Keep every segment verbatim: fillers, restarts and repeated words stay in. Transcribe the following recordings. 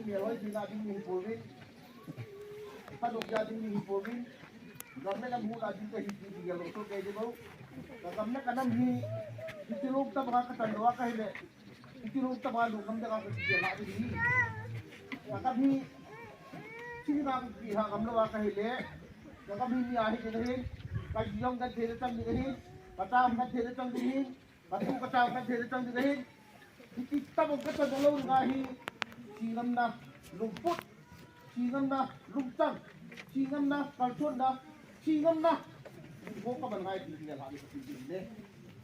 Hoi ding a ding ni hi pouvin. Hadok a ding ni hi pouvin. Gam le nam hu a ding ka hi ti ti lo so ke de bo. Ka gam le ka nam hi. Ti ti lo ta ba ka tan lo ka hi le. Ti ti lo ta ba lo gam da ka ti la de hi. Ka gam hi. Ti na ki ha gam lo ka hi le. Ka gam hi ni a hi de hi. Ka yong ka de de tang de hi. Ka ta ma de de tang de hi. Katu kachao kathei le chang ding ahin. Hiti tabang kachang lou nga hi. Chingamna lungput. Chingamna lungchang. Chingamna kalchonna. Chingamna lungho kaman ngai ti le la ni ti le.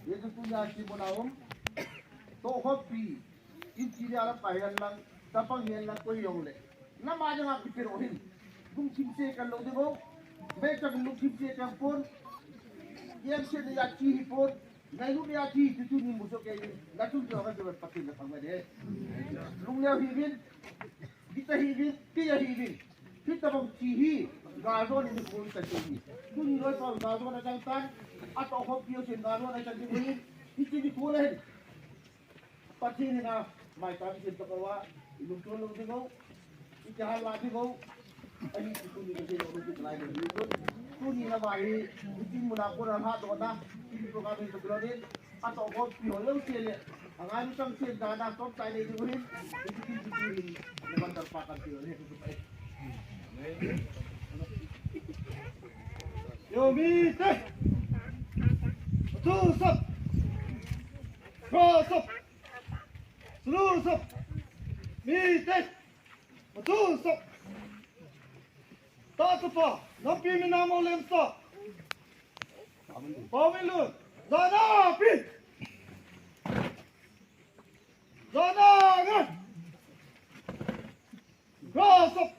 Ye tu ya chi bona um. To hopi. In chi ya la pa yan lang. Tapang yan la ko yong le. Nama janga kipiro hin. Lungthim se kan lou ding o. Mechang lungthim se kan pon. Yem se ya chi hi pon. Ngai lu ya chi tu tu ni mu so ke ni. Na tu tu ka tu pa tin na pa de. Lungleo hi vin. Kita hi vin, tia hi vin. Kita bang chi hi. Ga zo ni ko ta chi hi. Tu ni loi pa ga zo na chang tan. A to ho pio chen ga zo na chang ni. Hi chi ni ko le. Pathen in a, mai ta mi sin to ka wa, i lungchon lou ding o, i kihal la ding o, ahi ti tuni ka sei lou ding lai ding o. Tuni na wa hi, i tin muna ko na ha do na, i program in to lo ding, a to ko pi ho lou se le, a ngai lu chang sen da na, tom tai le ding o hin, i ti ti ti ti hin, na ban dar pa kan ti o le. Yo, mi te. Tu sap. Cross up. Sulu sap. Mi te. Tu sap. Ta sapa. Nampi mi namo lem sa. Pawin lu. Zana pi. Zana ngan. Cross up.